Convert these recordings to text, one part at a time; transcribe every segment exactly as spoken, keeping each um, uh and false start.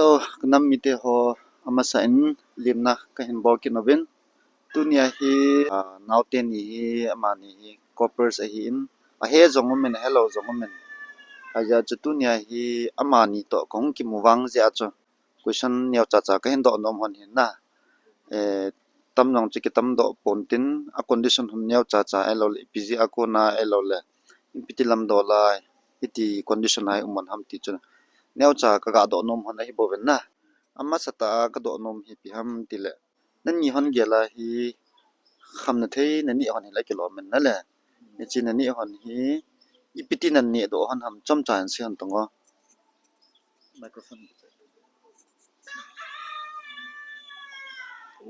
Hello, kanam mite ho, amasa in limna kahin bol kit uvin. Tunia hi, ah, naote ni hi, amani hi couples ahin, ahe jong umin, ahelou jong umin. Ajeh chu tunia hi amani toh kahung kimu vang jeh a chu question neocha cha kahin doh nom hon hin na. Eh, tam jong chu kitam doh pon tin, a condition hon neocha cha ahilouleh ipi jeh a kona ahilouleh ipi ti lam doh lai, iti condition a hi um hon ham ti chu neocha kaga doh nom hon ahi bouvin na. Amasa tah a kadoh nom hi ipi ham tileh, nani hon gel a hi khamna thei nani hon hi la kilom in nale. Hiche nani hon hi ipi ti nan neh doh hon ham chomcha in sei hon tong o. Microphone.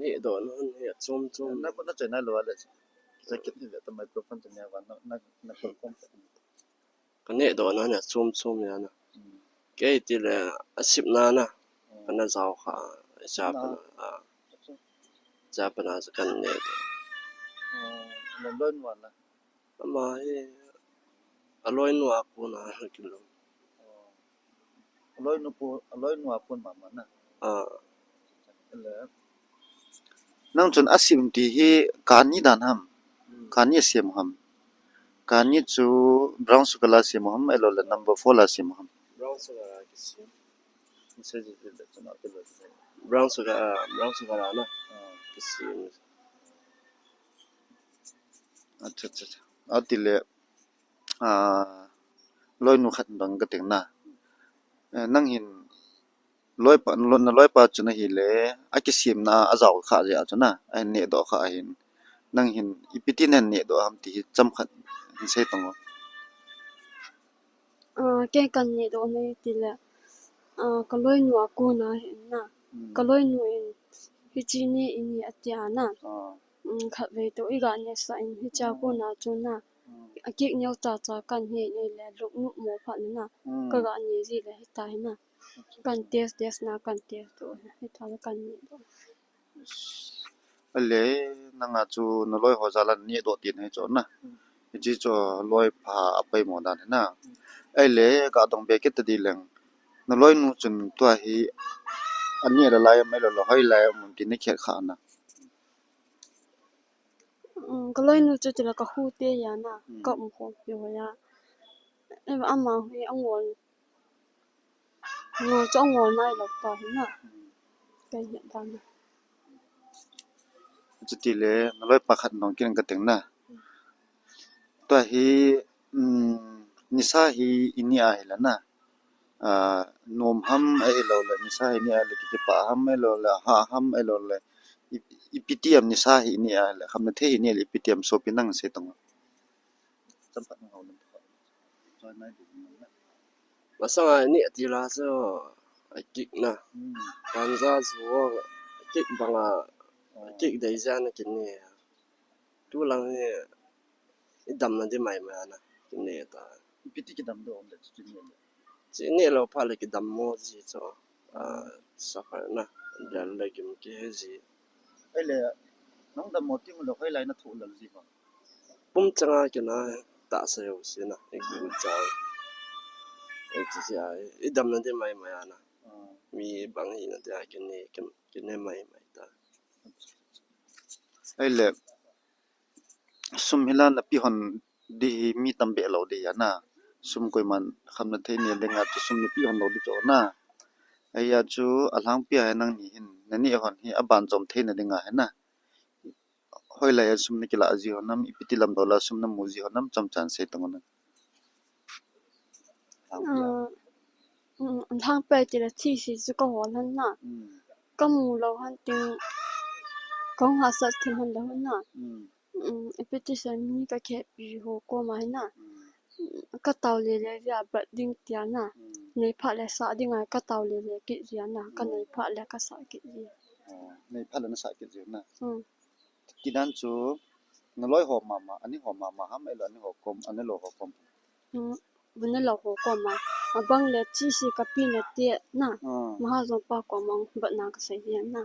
Neh doh na hon hi achom chom. Na ko na choi na lo ale. Jacket ni le ta microphone te nia va na na na ko kom. Kaneh doh na hon hi achom chom ya na. Hmm. Kei tileh asipna na. Hmm. Kana jao kha, asipna. Chapa na, ah. Acha. Chapa na sa kaneh doh. Hmm. Lom lom wan na. Ama hi aloinu a kona kilom. Aloinu pu, aloinu a kon mama na. Ah. Nang chun asim ti hi kani dan ham. Hmm. Kani asem ham. Kani chu brown sugar la sem ham, ahilouleh number four la sem ham. Brown sugar la kisem. Brown sugar, ah, brown sugar la na. Ah. Kisem. Acha, acha, acha. Atile, ah, loinu khat dong kati na. Eh, nang hin loipa, lo-, na loipa chu na hile, akisemna a ajao kha jeh a chu na, ahin neh doh kha ahin. Nang hin ipi ti nan neh doh ham ti hi chomkhat hin sei tong o. Ah, kei kan neh doh na hi tileh, ah, kaloinu a kona hi na. Hmm. Kaloinu in hiche neh in ati a na. Ah. Um, khatvei toh iga nehsah in hiche a kona chu na. Hmm. Akik neocha cha kan he neh le luknuh mo phat na. Hmm. Kaga neh ji le hita hi na. Kan test test na kan test doh hita le kan neh doh. Ale, nanga chu naloi ho jal a neh doh ti nahi chu na. Hmm. Hiche chu loipa apaimo dan hi na. Hmm. Ale, ga dong be kit ta di leng. Naloinu chun tua hi aneh la lai am ahilouleh hoilai am ti na khet kha na. Um, kaloinu chu tileh ka hu te ya na, hmm, ka um khom pi ho ya. Eva ama hui angol. Ngol chu angol nai lou ta hi na. Hmm. Ka hi ta na. Chutile, naloipa khat dong kit in kati na. Hmm. Tua hi, um, nisa hi ineh a hile na. Ah, nom ham ahilouleh, nisa hi ineh a le kipah ham ahilouleh, ha ham ahilouleh, i, ipi ti ham nisa hi ineh a le, khamna thei hi ineh le, ipi ti ham sopi nang sei tong o. Masang a ineh ti la chu, akick na. Hmm. Ganja ju, akick banga, akick dei jeh a kineh. Tulang hi, idamna di maimai a na, kineh ta. Ipi ti kidam doh um le chu, chu neh le. Chu neh lou phat le kidam mo ji chu. Ah, suffer na, lal le gim kihe ji. Ahile, nang dammo teng le hoilai na thoh lal ji ham? Pum changa kina tahsa jouse na, igim chang. Hiche jeh a, idamna di maimai a na. Ah. Mi bang hina dia kine, kin, kine maimai ta. Ahile, sum hi la na pe hon di hi mi tam be lou di a na. Sum koiman khamna thei neh dinga chu sum na pe hon lou di chu na. Ahia chu alhangpi a hi nangni hin, na neh hon hi aban chom theina dinga hi na. Hoilai a sum na kilah ji hon ham, ipi ti lam doh la sum na mu ji hon ham, chomcha in sei tong o na. Alhangpi a. Um, um, alhangpi a ti le thisi chu ka hol hon na. Hmm. Ka mu lou hon teng, ka hung hahsat thim hon lou hon na. Hmm. Um, ipi ti sei mi ka kehpi ho koma hi na. Hmm. Um, ka tao le le jeh a bat ding ti a na. Hmm. Nei phat le sah ding a ka tao le le kit ji a na. Ka, hmm, nei phat le ka sah kit ji. Oh, nei phat le na sah kit ji na. Hmm. Ti dan chu, na loi ho mama, ani ho mama ham, ahilou ani ho kom, ani lou ho kom. Hmm, ani lou ho kom a. Abang le thisi ka pe na ti na. Ah. Mahajon pa kom a bat na ka sei hi na.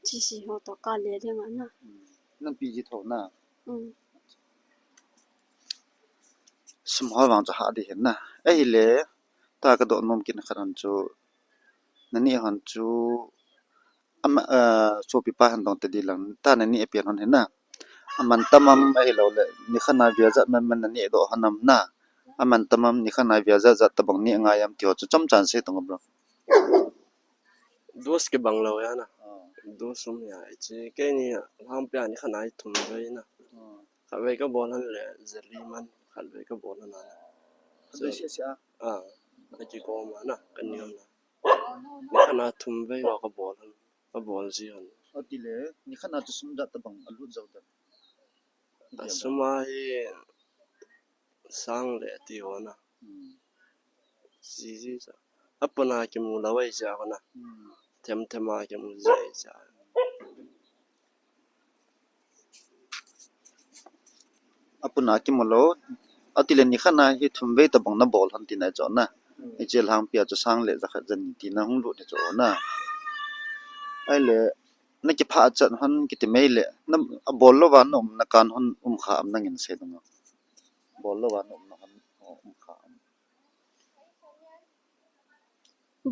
Thisi ho toh ka le ding a na. Hmm. Nang pe ji tho na. Hmm. Sum ho vang chu hah di hin na. Ahile, tua ka doh nom kit na khat hon chu, Nani hon chu ama, eh, sopipa hon dong tadi lang ta nani apian hon hina. Aman tamam ahilou le, nikhat na viajat man man nani do hanam na. Aman tamam nikhat na viajat jat tabang ni ngai am ti ho chu chomchan sei tong bro. Dos kibang lou ya na. Ah. Dos um ya, ichi, keini Lhangpi a nikhat na hi thum vei na. Ah. Khatvei kabol hon le, jali man, khatvei kabol hon na. Khatvei sia sia. Ah, aki ko ma na, kani na. Nikhat na thum vei ho kabol hon, kabol ji hon. Ati le, nikhat na chu sum jat tabang alut jou dan. Asum a hi sang le ti ho na. Hmm. Ji ji sa. Apuna kimu lou ai ja ho na. Hmm. Them them a kimu ji ai ja. Apuna kimu lou. Ati le nikhat na hi thum vei tabang nabol hon ti na chu na. Hmm. Ichi Lhangpi a chu sang le jakhat jani ti na hung lut ni chu na. Ahile, nakipha chat hon kiti mai le, na, abol lou va na um na kan hon um kha am nangin sei dong. Bol lou va na um na hon, um kha am.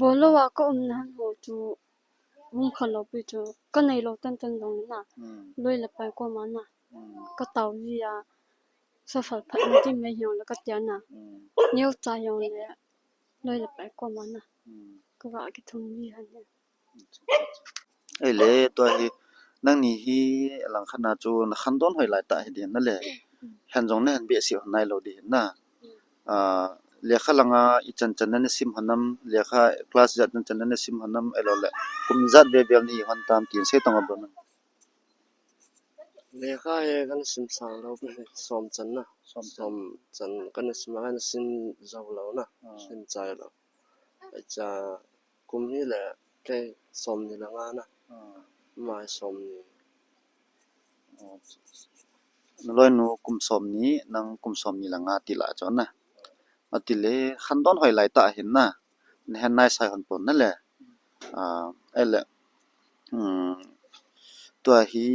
Bol lou va ka um na hon ho chu, um kha lou pi chu, ka nei lou tan tan jong le na. Hmm. Loi le pai koma na. Hmm. Ka tao ji a, sa phal phat na ti mai hiong le ka tia na. Hmm. Neo cha hiong le, loi le pai koma na. Hmm. Ka va kithum ji hon le. Ahile, tua hi, nangni hi langkhat na chu nakhandon hoi lai tah hi din na le. Hen jong nahen behseh hon nailou din na. Ah, lekha langa ichan chan na nasim hon am, lekha class ijat chan chan na nasim hon am, ahilou le, kum ijat vel vel nahi hon tam tin sei tong a bro na. Lekha hi kana sim sang lou, som chan na. Som chan. Som chan kana sim, kana sim jou lou na. Ah. Sim chai lou. Acha, kum hi le kei som ni le nga na. Ah. Ama hi som ni. Ah. Na loinu kum som ni, nang kum som ni le nga ti la chu na. Ati le, khandon hoi lai tah hin na. Nahen nai sai hon pon na le. Ah, ahile. Hmm. Tua hi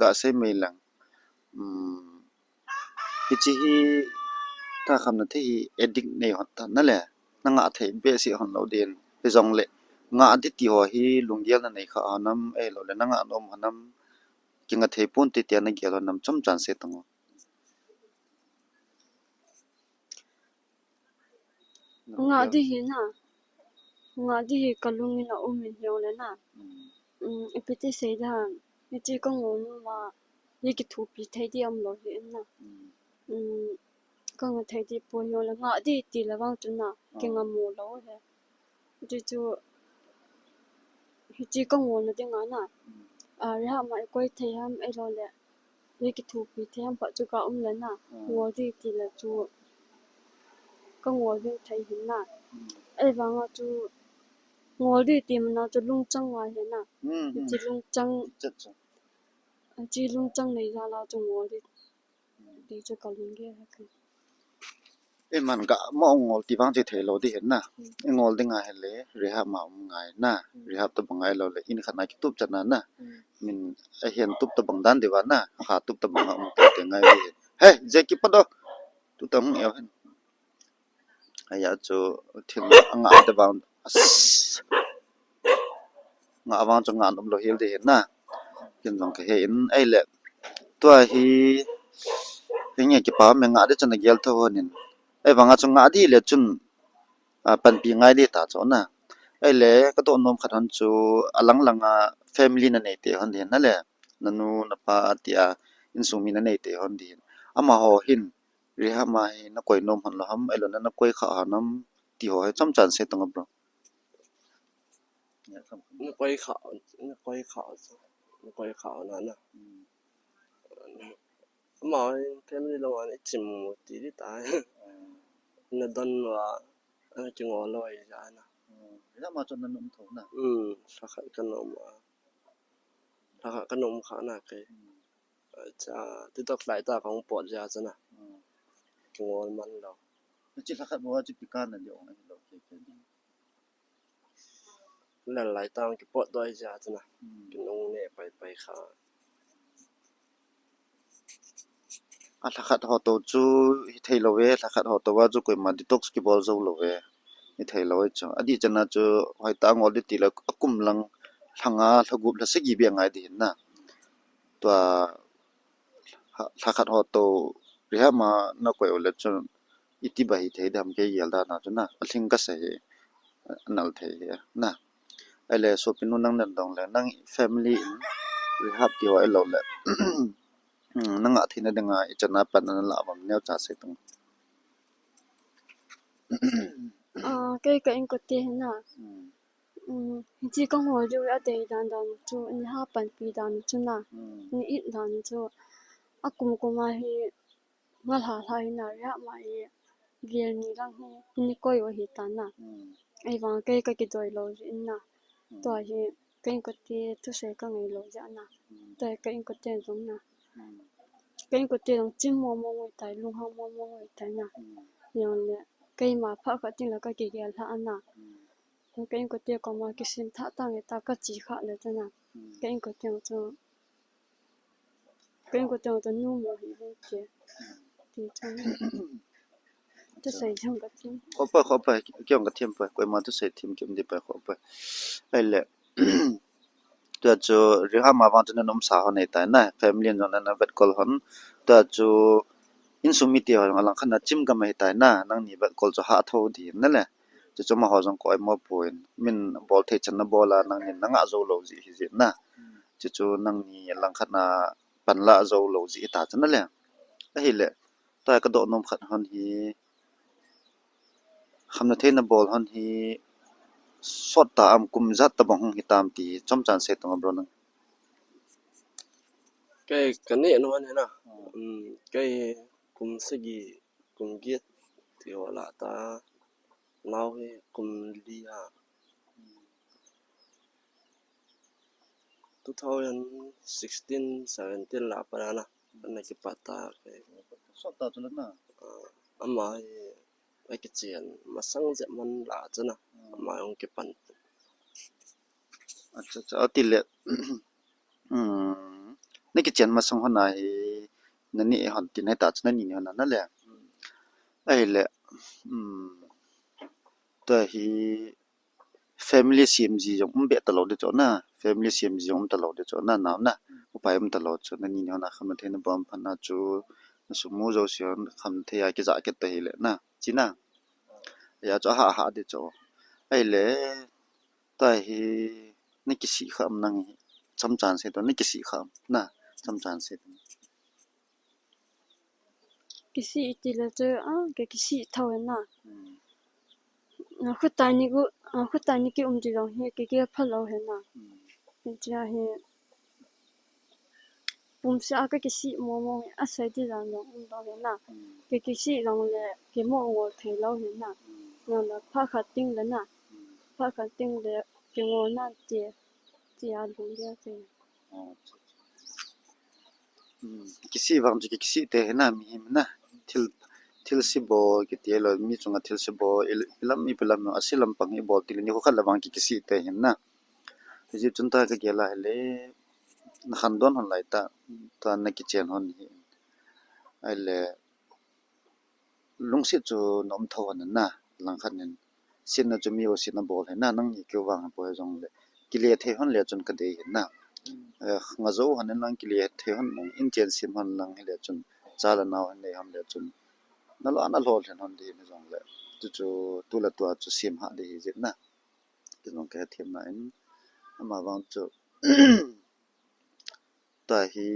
ga sei mai lang. Hmm. Hichi hi, ta kham na thei hi addict nei hon ta na le. Na ngah thei behseh hon lou din. Hijong le, ngah di ti ho hi lunggel na nei kha hon am, ahilou le, na ngah nom hon am, kingah thei pon te tia na gel hon am chomchan sei tong o. Ngah di hi na. Ngah di hi ka lung in a um in hiong le na. Hmm. Um, ipi ti sei da. Hichi ka ngol nu ma. Hi kithupi thei di um lou hi na. Hmm. Um, ka ngah thei di pon hiong le ngah di ti le vang chu na. Ah. Kingah mo lou he. Ti chu hichi ka ngol na ding a na. Hmm. Ah, rehab ma i koi thei ham ahilou le. Hi kithupi thei ham pa chu ka um le na. Hmm. Ngol di ti le chu ka ngol ding thei hin na. Hmm. Ahivang a chu ngol di ti man a chu lungchang ngai hi na. Hmm, hmm. Hichi lungchang. Chat chu. Hichi lungchang nei jal a chu ngol di. Ti chu ka lunggel a ka. Eiman ga ma ong ngol ti vang chu thei lou di hin na. Hmm. I ngol ding a hile, rehab ma um ngai na. Hmm. Rehab tabang ngai lou le, in khat na kitup chan na na. Hmm. Min a hian tup tabang dan di va na, a kha tup tabang a um te ngai di. He, je ki pa do. Tu ta hung eo hin. Aya chu thil a ngah te vang. As. Ngah vang chu ngah nop lou hel di hin na. Kin jong ka he in ahile. Tua hi, hi nge kipa me ngah di chun a gel tho hon in. Ahivang a chu ngah di le chun, ah, panpi ngai di ta chu na. Ahile, ka doh nom khat hon chu, a lang lang a family na nei te hon di hin na le. Na nu, na pa, tia, insung mi na nei te hon di hin. Amaho hin, rehab ma hi na koi nom hon lou ham, ahilou le na koi kha hon am, ti ho hi chomchan sei tong a bro. Na koi kha, na koi kha, na koi kha na na. Hmm. Ama hi family lou a na i chim ti di ta. Hmm. Na don va, ana kingol lou ai ja na. Hmm. Rehab ma chu na nom tho na. Hmm, lha khat ka nom a. Lha khat ka nom kha na kei. Hmm. Acha, TikTok lai ta kong pot ja chu na. Hmm. Kingol man lou. Hichi lha khat bou a chu pi ka na di ong ahilou kei kei di. Lal lai ta kipot doi ja chu na. Hmm. Kinung ne pai pai kha. A lha khat ho to chu hi thei lou ve, lha khat ho to va chu koima detox kibol jou lou ve. Ithei lou chu. Adih chan a chu hoitah a ngol ding ti le akum lang lha nga, lha gup, lha sagi beh ngai ding hin na. Tua lha, lha khat ho toh rehab ma nakoi u le chun iti ba hithei ding ham kei gel dan a chu na. Alhing kasa hi, anal thei hi na. Ahile sopinu nang nadong le nang family in rehab ti ho ahilou le, hmm, nanga theina dinga ichan a pan nalah uvam neocha sei tang. Ah, kei ka inkote hi na. Hmm. Um, hiche ka ngol diu adei dan dan chu, ni ha panpi dan chu na. Hmm. Ni it dan chu. Akum kum a hi nga lha lha hi na, rehab ma hi vel ni lang hi, hi ni koi u ahi ta na. Hmm. Ahivang kei ka kidoi lou jeh in na. Hmm. Tua hi ka inkote thusei ka ngai lou jeh na. Hmm. Tua hi ka inkote jong na. Hmm. Ka inkote jong chim mo mo ngoi tai, lunghang mo mo ngoi tai na. Hmm. Jong le keima phat khat teng le ka kigel lha na. Hmm. Ka inkote koma kisim tha tang e ta ka chi kha le ta na. Hmm. Ka inkote jong chu, ka inkote jong chu nu mo hi le ke. Ti chu. Thusei jong ka thim. Khoh poi, khoh poi, kei jong ka thim poi, koima thusei thim kim ding poi, khoh poi. Ahile, tua chu rehab ma vang chu na umsa hon ahi tai na, family in jong na, na vetkol hon. Tua chu insung mite ho jong alangkhat na chim gam ahi tai na, nangni vetkol chu hah tho ding na le. Chuchu amaho jong koi mo poi, min bol thei chan na bol a, nangni nanga jou lou jeh hi jeh na. Chuchu nangni langkhat na panla jou lou jeh hi ta chu na le. Ahile, tua ka doh nom khat hon hi, khamna theina bol hon hi sot ta am, kum ijat tabang hung hitam ti chomcha sei tong a bro nang. Kei ka neh nom hon hi na. Hmm. Um, kei kum sagi, kum get ti ho lah ta. Nao hi kum li a. Two thousand sixteen seventeen lah a pat a na, ana kipat ta kei. Sot ta chu le na. Ah, ama hi akichen masang jep man lah chu na. Hmm. Ama jong kipan. Acha, acha, ati le. Hmm. Na kichen masang hon a hi, na neh hon ti na ta chu, na nini hon a na le. Hmm. Ahile, hmm, tua hi family sem ji jong um be talou ding chu na, family sem ji jong um talou ding chu na, nao na, upai um talou chu, na nini hon a khamna theina bol phat na chu, na sum mu jouse hon khamthei a kija kit ta hile na, chi na. Hijeh chun aha, aha ding chu. Ahile, tua hi, na kisih kha am nang hi, chomcha sei tong, na kisih kha am, na, chomcha sei tong. Kisih iti le chu, ah, ka kisih tho hi na. Hmm. Ah, khutai ni gu, ah, khutai ni ki um ti jong hi, kigel phalou hi na. Hmm. Hiche a hi, pumseh a ka kisih mo mo hi, asei ti dan jong um lou hi na. Hmm. Ka kisih jong le, kimo ngol thei lou hi na. Hmm. Jong le, phat khat teng le na. Hmm. Phat khat teng le, kingol nan ti, ti a lungdei te. Hmm, kisih vang chu ki, kisih te hi na, mihem na. Thil, thilse bol kiti lou, mi chunga thilse bol, i, ilam, ipi lam, ase lampang i bol ti le, nikho khat le vang ki, kisih te hi na. Hijeh chun tua ka gel a hile, na khandon hon lai ta, tua na kichen hon hi. Ahile, lungset chu na um tho hon na, langkhat nin. Setna chu mi ho setna bol hi na, nangni keu vang hi poi jong le. Kile thei hon le chun ka dei hi na. Eh, nga jou hon in lang kile thei hon lang, in chen sem hon lang hile chun, cha le nao hin nei hon le chun. Na lo, na lolhin hon ding hi jong le. Chu chu, tu le tua chu sem ha ding hi jeh na. Ti jong ka hethem na in. Ama vang chu. Tua hi,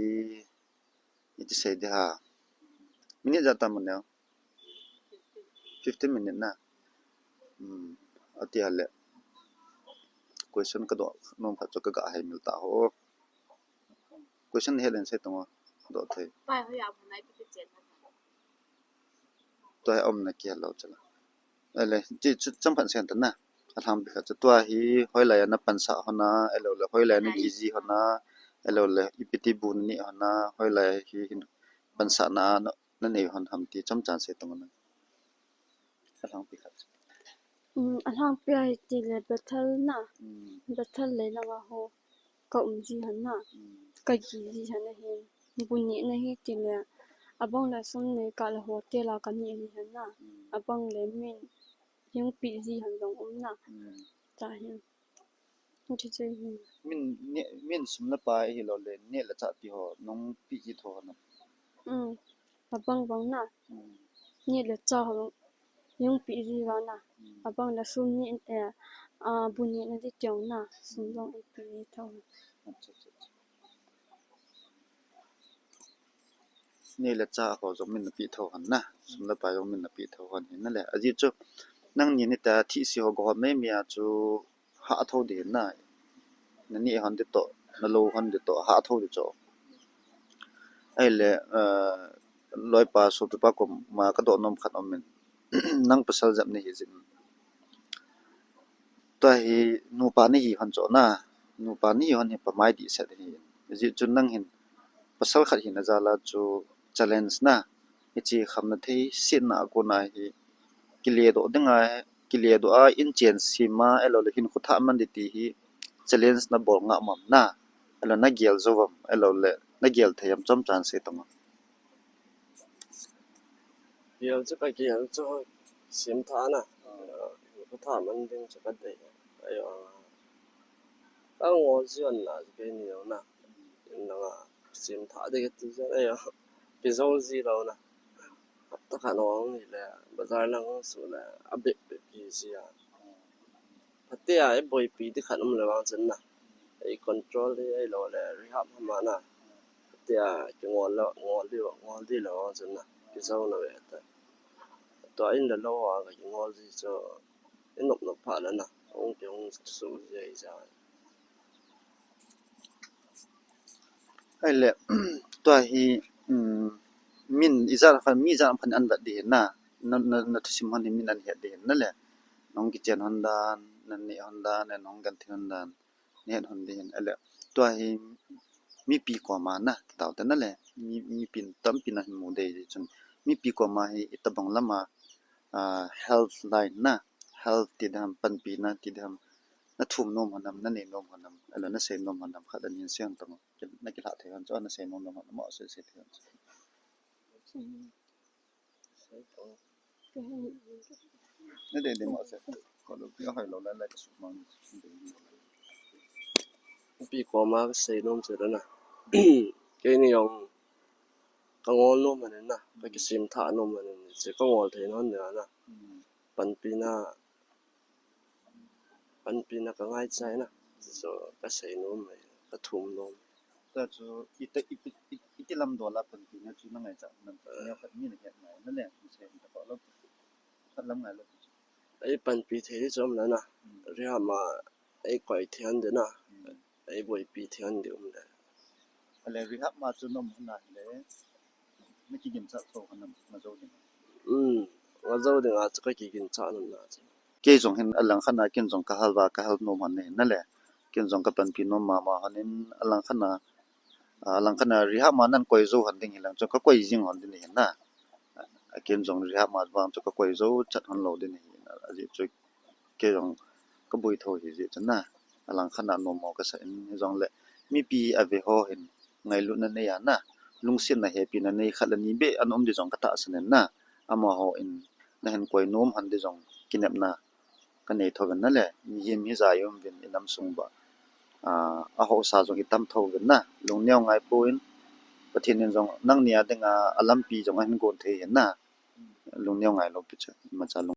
iti sei ding ham. Minute ijat tam u neo. Fifteen minute na. Hmm. Ati a le. Question ka doh nom khat chu ka ga hei mil ta ho. Question he len sei tong o. Doh thei. Tua hi umna kihal lou chu la. Ahile, ti chu chomkhat sei ta na. Alhangpi khat chu tua hi hoilai a na pansah hon a, ahilou le hoilai a na giji hon a, ahilou le ipi ti bu na neh hon a, hoilai hi hin pansah na, na, na nei hon ham ti chomcha sei tong na. Alhangpi khat chu. Um, alhangpi a hi ti le Bethel na. Hmm. Bethel lei lang a ho ka um ji hon na. Hmm. Ka giji hon ahin. Bu neh na hi ti le. Abang le sum nei kah le hotel a ka neh hi hon na. Hmm. Abang le min Hung pi ji han jong um na. Hmm. Tahin. Hiti chu hi. Min, ne, min sum le pai hilou le, neh le chah ti ho, nung pi ji tho na. Hmm. Abang bang na. Hmm. Neh le chah ho, hung pi ji lo na. Hmm. Abang le sum ni, eh, a, bu ni na di tiong na. Sum jong ei pi ji tho. Acha, acha, acha. Neh le chah ho jong min na pi tho han na. Sum le pai jong min na pi tho han hi na le. Ajeh chu nangni ni ta thi si ho go ho mei mei a chu ha tho di na. Na neh hon di to, na lo hon di to, ha tho di chu. Ahile, eh, loipa, sopipa koma ka doh nom khat um in. Nang pasal jep na hi jin. Tua hi nupa na hi hon chu na, nupa na hi hon hi pamai dih set hi. Ajeh chu nang hin pasal khat hina jal a chu challenge na, hiche khamna thei setna a kona hi kile doh dinga, kile doh a in chen sima, ahilou le hinkho thah man di ti hi challenge na bol ngah mam na, ahilou na gel jou vam, ahilou le na gel thei am chomcha sei tong. Gel chu ka gel chu, sem thah na. Ka thah man ding chu ka dei. Ayo. Ka ngol ji on na, keini jong na. Nanga sem thah ding ka ti jong. Ayo. Kijou ji lou na. Hapta khat nung hile, bazar lang su le, abep bep hi ji a. Phatea, ei boipi di khat um le vang chun na. Ei control di, ahilou le, rehab hama na. Phatea, kingol le, ngol di, ngol di le vang chun na. Kijou na ve ta. Tua in le lou a, ka kingol di chu, i nop nop pha le na. Hung ki hung su ji ai ja. Ahile, tua hi, um, min ijat khat, mi ijat khat an vet di hin na. Na, na, na thusim hon hi min an het di hin na le. Nung kichen hon dan, na neh hon dan, na nung genthei hon dan. Neh hon di hin, ahile. Tua hi mipi koma na, kitao te na le. Mi, mipi tampi na hin mu dei di chun. Mipi koma hi itobang lama, ah, health line na, health ti dam, panpina ti dam, na thum nom hon nam, na nei nom hon nam, ahilou na sei nom hon nam, khat le ni sei hon tong, na kilha thei hon chu, na sei nom nom hon nam, sei sei thei hon chu. Na dei dei mo sei, ko lo pi hoi lo lai lai ka su mang. Pi koma ka sei nom chu na. Keini jong ka ngol nom hon in na, ka kisem thah nom hon in, chu ka ngol thei nom hon in na. Hmm. Panpina, panpina ka ngaichai na, chu ka sei nom e, ka thum nom. Tua chu iti, iti, iti, iti lam dol a panpina chu na ngaicha nam, neo khat mi na het ngai na le, mi sei ta ko lo, khat lam ngai lo. Ei panpi thei di chu um le na, hmm, rehab ma ei koi thei hon di na, hmm, ei boipi thei hon di um le. Ahile rehab ma chu na um hon na le, na kiginchat tho hon nam, na jou ding. Hmm, na jou ding a chu ka kiginchat nom na chu. Kei jong hin alangkhat a ken jong ka hal va, ka hal nom hon na hin na le. Ken jong ka panpi nom mama hon in alangkhat a, alangkhat a rehab ma nan koi jou hon ding hilang chu ka koi jing hon ding hin na. Ken jong rehab ma vang chu ka koi jou chat hon lou ding hin. Ajeh chu kei jong ka boi tho hi jeh chun na. Alangkhat a nom mo ka sa in jong le mipi ave ho hin ngailutna nei a na. Lungsetna hepina nei khat le ni beh ana um di jong ka tahsan in na. Amaho in na hin koi nom hon di jong kinepna ka nei tho vin na le, mihem hi jai um vin i nam sung uva. Ah, a haosa jong i tam tho vin na, lungneo ngai pon, Pathen in jong nangni a dinga, a lampi jong ahin gon thei hin na, lungneo ngai lou pi chu, imacha lung